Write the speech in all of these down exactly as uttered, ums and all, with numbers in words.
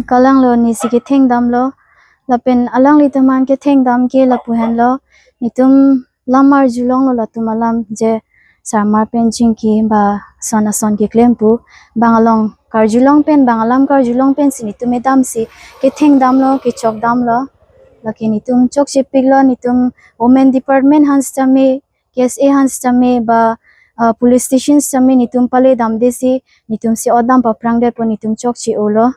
Kalanglo, nisi kethengdamlo. Lapen alanglitum aphan kethengdam ke lapu henlo. Netum lam arjulonglo latum alam, je sarmar pen chingki ba son ason keklem pu. Bang along karjulong pen, bang alam karjulong pensi netum edamsi kethengdamlo, kechokdamlo. Lake netum chokchepiklo, netum women department aphan sitame, K S A aphan sitame ba, ah, police station sitame netum paledamdesi, netumsi odam paphrangdetpo, netum chokche-olo.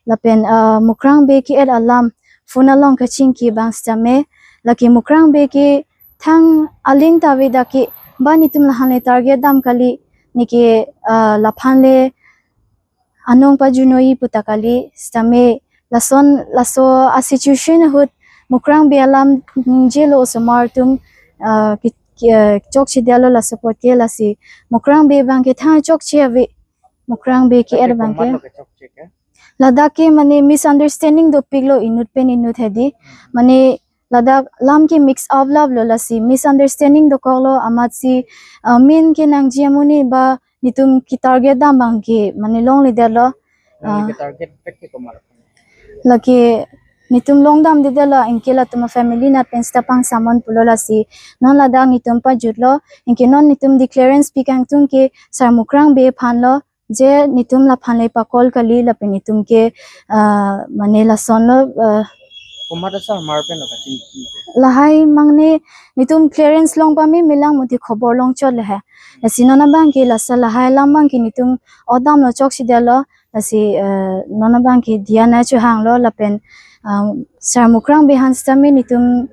Lapen, ah, Mukrang Bey ke-et alam, phone along kachingki abang sitame, lake Mukrang Bey ke thang aling ta ave dak ke, ba netum lahan le target dam kali, neke, ah, laphan le anong pajunoi pu ta kali, sitame lason, laso a situation ahut Mukrang Bey alam ningjelo osomar atum, ah, ki, ki, ah, chokchedetlo laso apot ke. Lasi Mukrang Bey abang ke thang chokche ave, Mukrang Bey ke-et abang ke. Komatlo kechokche ke? Ladak ke mane misunderstanding dopiklo inut pen inut hedi. Mane ladak lam ke mix up laplo, lasi misunderstanding dokoklo, amatsi, ah, min ke nangji amonit ba netum ketarget dam abang ke mane longledetlo. Nangli, ah, ketarget vek ke komat? Lake netum longdamdedetlo, anke latum a family nat pen sita pangsamon pulo, lasi non ladak netum pajutlo, anke non netum declarance pi kangtung ke Sar Mukrang Bey aphanlo, je netum laphan le pa-call kali, lapen netum ke, ah, mane lasonlo, ah, Komat asarmar penlo kachingki? Lahai mangne netum clearance long pame melang muti khobor longchotlo he. Lasi non abang ke lasa lahai alam abang ke netum odamlo, chokchedetlo. Lasi, eh, non abang ke diya na chohanglo, lapen, ah, Sar Mukrang Bey aphan sitame netum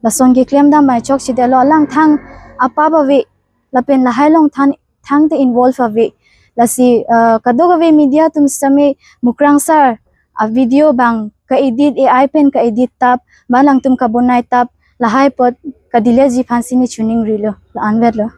lason keklem dam abang chokchedetlo, alang thang apap ave, lapen lahai along thang, thangta involve ave. Lasi, ah, kadokave media atum sitame Mukrang sar a video abang ka-edit, A I pen ka-edit tap, ba alangtum kabonai tap, lahai apot kadelete ji aphansi ne choningrilo, la-anvetlo.